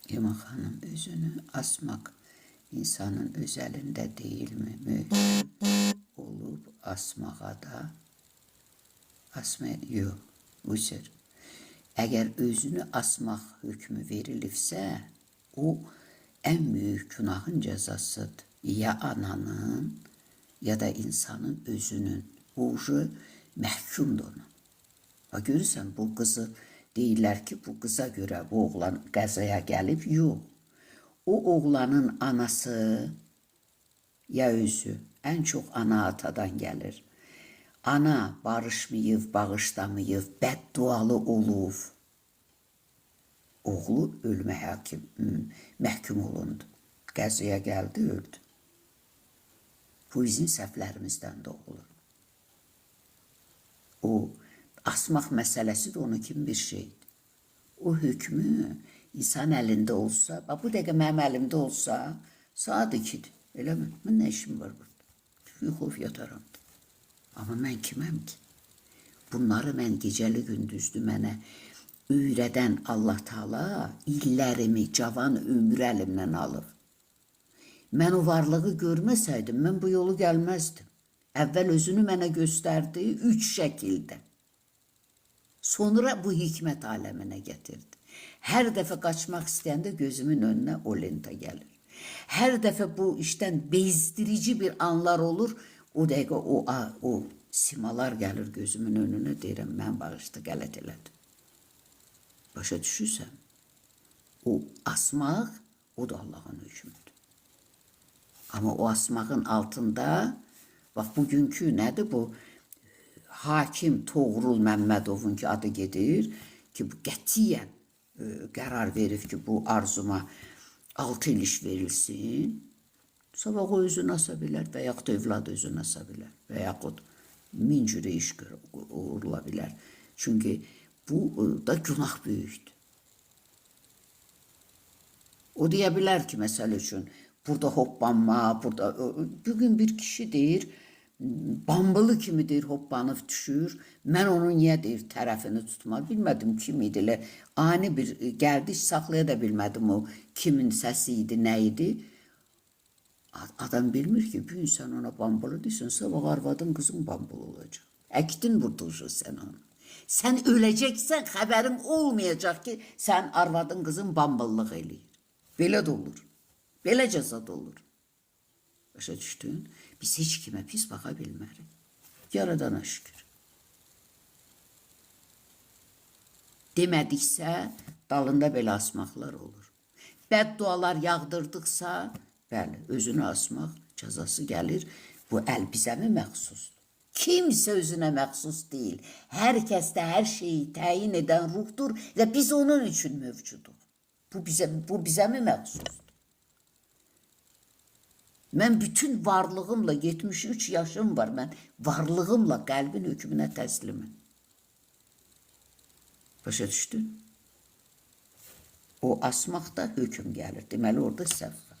İman xanım, özünü asmaq insanın öz əlində deyilmi? Möhkəm olub asmağa da asmaya yox, üzr. Əgər özünü asmaq hökmü verilibsə, o ən böyük günahın cəzasıdır. Ya ananın, ya da insanın özünün. O уже məhkumdur ona. Ha görürsən, bu qızı deyirlər ki, bu qıza görə bu oğlan qəzaya gəlib. Yox. O oğlanın anası ya özü ən çox ana atadan gəlir. Ana barışmayıb, bağışlamayıb, bəddualı olub. Oğlu ölmə həkim, məhkum olundu. Qəzaya gəldi, öldü. Bu bizim səhvlərimizdən də olur. O asmaq məsələsi də onun kimi bir şeydir. O hökmü insan əlində olsa, bax bu dəqiqə mənim əlimdə olsa, saat 2-dir. Eləmi? Mən nə işim var burada? Yuxulub yataram. Amma mən kiməm ki? Bunları mən gecəli gündüzlü mənə öyrədən Allah Taala illərimi, cavan ömrü əlimdən alıb. Mən o varlığı görməsəydim, mən bu yolu gəlməzdim. Əvvəl özünü mənə göstərdi üç şəkildə. Sonra bu hikmət aləminə gətirdi. Hər dəfə qaçmaq istəyəndə gözümün önünə o lenta gəlir. Hər dəfə bu işdən bezdirici bir anlar olur, o dəqiqə o simalar gəlir gözümün önünə, deyirəm, mən bağışda qələt elədim. Başa düşürsən? O asmaq, o da Allahın hökmüdür. Amma o asmağın altında, bax bugünkü nədir bu? Hakim Toğrul Məmmədovun ki adı gedir ki bu qətiyyən qərar verib ki bu arzuma 6 il iş verilsin. Sabah o özünü asa bilər və yaxud övladı özünü asa bilər və yaxud min cürə iş uğrula bilər. Çünki bu da günah böyükdür. O deyə bilər ki, məsəl üçün, burada hoppanma, burada... Bugün bir kişi deyir, bambılı kimi deyir, hoppanıb düşür. Mən onun niyə deyir, tərəfini tutma. Bilmədim kim idi elə. Ani bir gəldi, heç saxlaya da bilmədim o kimin səsi idi, nə idi. Adam bilmir ki, bu gün sən ona bambılı deyirsən, sabah arvadın, qızın bambılı olacaq. Əkdin burada uşaq sən onu. Sən öləcəksən, xəbərin olmayacaq ki, sən arvadın, qızın bambıllıq eləyir. Belə də olur. Belə cəza da olur. Başa düşdün? Biz heç kimə pis baxa bilmərik. Yaradana şükür. Demədiksə, dalında belə asmaqlar olur. Bəddualar yağdırdıqsa, bəli, özünü asmaq cəzası gəlir. Bu əl bizə mi məxsusdur? Kimsə özünə məxsus deyil. Hər kəsdə hər şeyi təyin edən ruhdur və biz onun üçün mövcuduq. Bu bizə mi məxsusdur? Mən bütün varlığımla, 73 yaşım var, mən varlığımla qəlbin hökmünə təsliməm. Başa düşdün? O asmaqda hökm gəlir. Deməli, orada səhv var.